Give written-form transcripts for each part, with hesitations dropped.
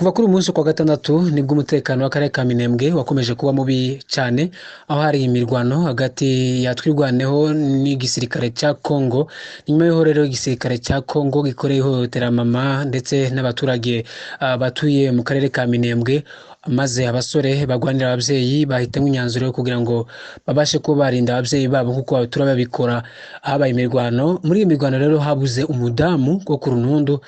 Kuva kuri uyu munsi ku wa gatandatu nibwo umutekano w'akarere ka Minembwe wakomeje kuba mubi cyane, aho hari imirwano hagati ya Twirwaneho n'igisirikare cya Congo. Nyuma y'aho rero igisirikare cya Congo gikoreye ihohotera mama ndetse n'abaturage batuye mu karere ka Minembwe, maze abasore barwanira ababyeyi bahitamo imyanzuro yo kugira ngo babashe kuba barinda ababyeyi babo nk'uko batura babikora. Habaye imirwano. Muri iyi mirwano rero habuze umudamu wo ku Runundu,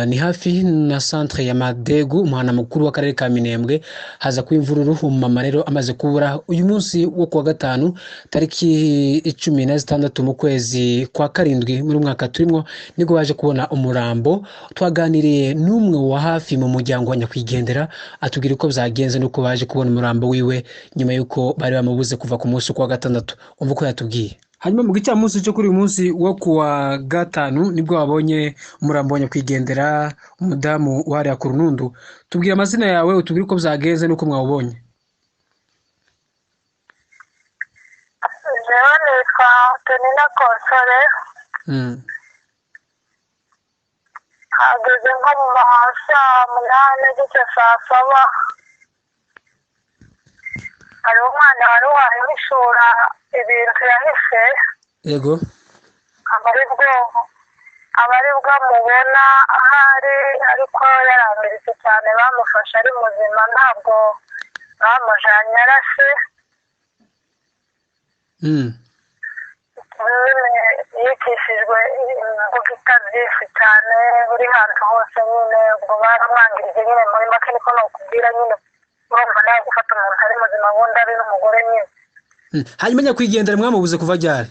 ni hafi na centre ya Madegu, umuhana mukuru w'akarere ka Minembwe. Haza kuba imvururu, umumama rero amaze kubura uyu munsi wo kuwa gatanu tariki 16 mu kwezi kwa karindwi muri mwaka turimo, nibwo baje kubona umurambo. Twaganiriye n'umwe wa hafi mu muryango wa nyakwigendera, atubwira uko byagenze n'uko baje kubona umurambo wiwe nyuma y'uko bari bamubuze kuva ku munsi wa gatandatu. Umva uko yatubwiye. Hanyuma mu gicamunsi cyo kuri uyu munsi wo kuwa gatanu nibwo wabonye umurambo wa nyakwigendera, umudamu wariya ku Runundu. Tubwire amazina yawe, utubwire uko byagenze n'uko mwawubonye. Jewe nitwa Penina Konsore. Hageze nko mu ma saa 8 gutyo, saa 7, hariho umwana wari wahishura ibintu yahise. Aba aribwo amubona ahari, ariko yarangiritse cyane. Bamufashe ari muzima, ntabwo bamujanye arashe. Nyine yicishijwe imbugita byinshi cyane buri hantu hose nyine, ubwo baramwangirije nyine. Muri make niko nokubwira nyine, urumva nawe gufata umuntu ari muzima, ubundi ari n'umugore nyine. Hanyuma nyakwigendera mwamubuze kuva ryari?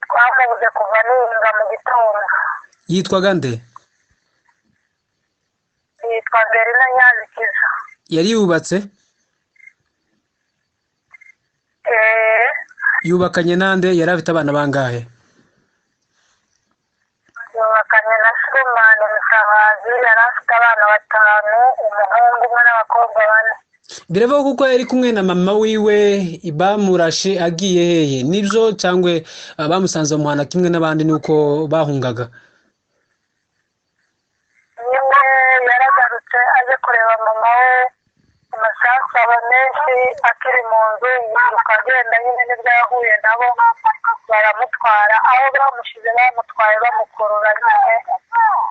Twamubuze kuva ninga mu gitondo. Yitwaga nde? Yitwa Berina Nyabikiza. Yari yubatse? Eee. Yubakanye nande? Yari afite abana bangahe? Yubakanye na Surumani Mutabazi, yari afite abana batanu, umuhungu umwe n'abakobwa bane. Biravuga kuko yari kumwe na mama wiwe, bamurashe agiye hehe? Nibyo cyangwa bamusanze mu muhanda kimwe n'abandi nuko bahungaga? Nyine yaragarutse aje kureba mama we, amasasu aba menshi akiri mu nzu, yiruka agenda nyine, nibwo yahuye nabo baramutwara. Aho bamushyize bamutwaye bamukurura nyine,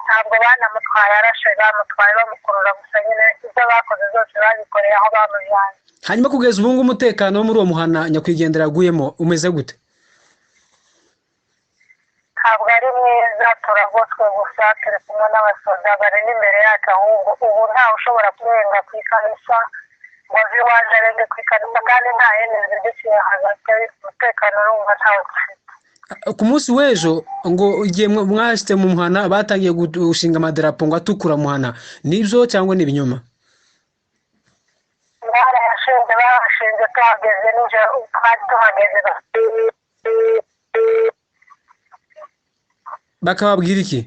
ntabwo banamutwaye arashe, bamutwaye bamukurura gusa nyine. Ibyo bakoze zose babikoreye aho bamujyanye. Hanyuma kugeza ubu ngubu umutekano wo muri uwo muhana nyakwigendera yaguyemo umeze gute? Ntabwo ari mwiza, turagoswe gusa, turi kumwe n'abasoda bari n'imbere yacu. Ahubwo ubu ntawe ushobora kurenga ku ikanisa ngo ave iwaje arenge ku ikanisa, kandi nta yindi nzira iduciye hagati. Umutekano urumva ntawe dufite. Ku munsi w'ejo ngo igihe mwashyize mu muhana batangiye gushinga amadarapo ngo atukura muhana, nibyo cyangwa ni ibinyoma? Barayashinze, barashinze tuhageze nijoro, twari tuhageze. Bakababwira iki?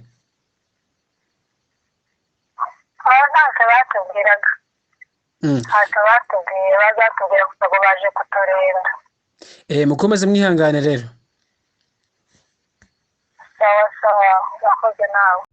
Aho ntacyo batubwiraga. Ntacyo batubwiye, bazatubwira gusa ngo baje kuturinda. Mukomeze mwihangane rero. Sawa sawa, urakoze nawe.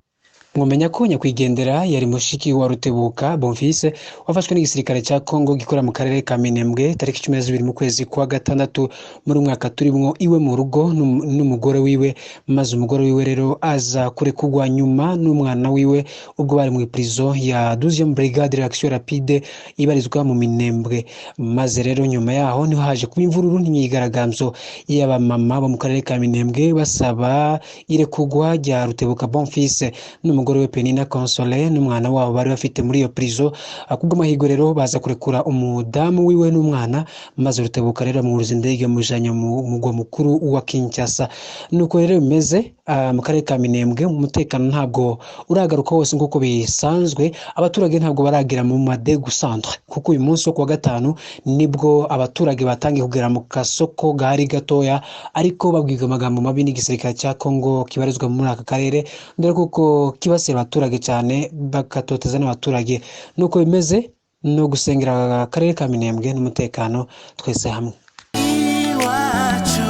Mwamenya ko nyakwigendera yari mushiki wa Rutebuka Bonfils wafashwe n'igisirikare cya Congo gikorera mu karere ka Minembwe tariki 12 mu kwezi kwa gatandatu muri mwaka turimwo, iwe mu rugo n'umugore wiwe, maze umugore wiwe rero aza kurekurwa nyuma n'umwana wiwe ubwo bari mu prison ya 12e Brigade Réaction Rapide ibarizwa mu Minembwe. Maze rero nyuma yaho niho haje kuba imvururu n'imyigaragambyo y'abamama bo mu karere ka Minembwe basaba irekurwa rya Rutebuka Bonfils n'umugore we Penina Console n'umwana wabo bari bafite muri iyo prison. Kubw'amahirwe rero baza kurekura umudamu wiwe n'umwana, maze Rutebuka rero amwuriza indege amujanye mu mugwa mukuru wa Kinshasa. Nuko rero bimeze mu karere ka Minembwe, umutekano ntabwo uragaruka hose nk'uko bisanzwe. Abaturage ntabwo baragera mu Madegu centre, kuko uyu munsi wo kuwa gatanu nibwo abaturage batangiye kugera mu kasoko gahari gatoya, ariko babwirwa amagambo mabi n'igisirikare cya Congo kibarizwa muri aka karere, dore kuko kibasira abaturage cyane, bakatoteza n'abaturage. Nuko bimeze, no gusengera akarere ka Minembwe n'umutekano twese hamwe. Iwacu.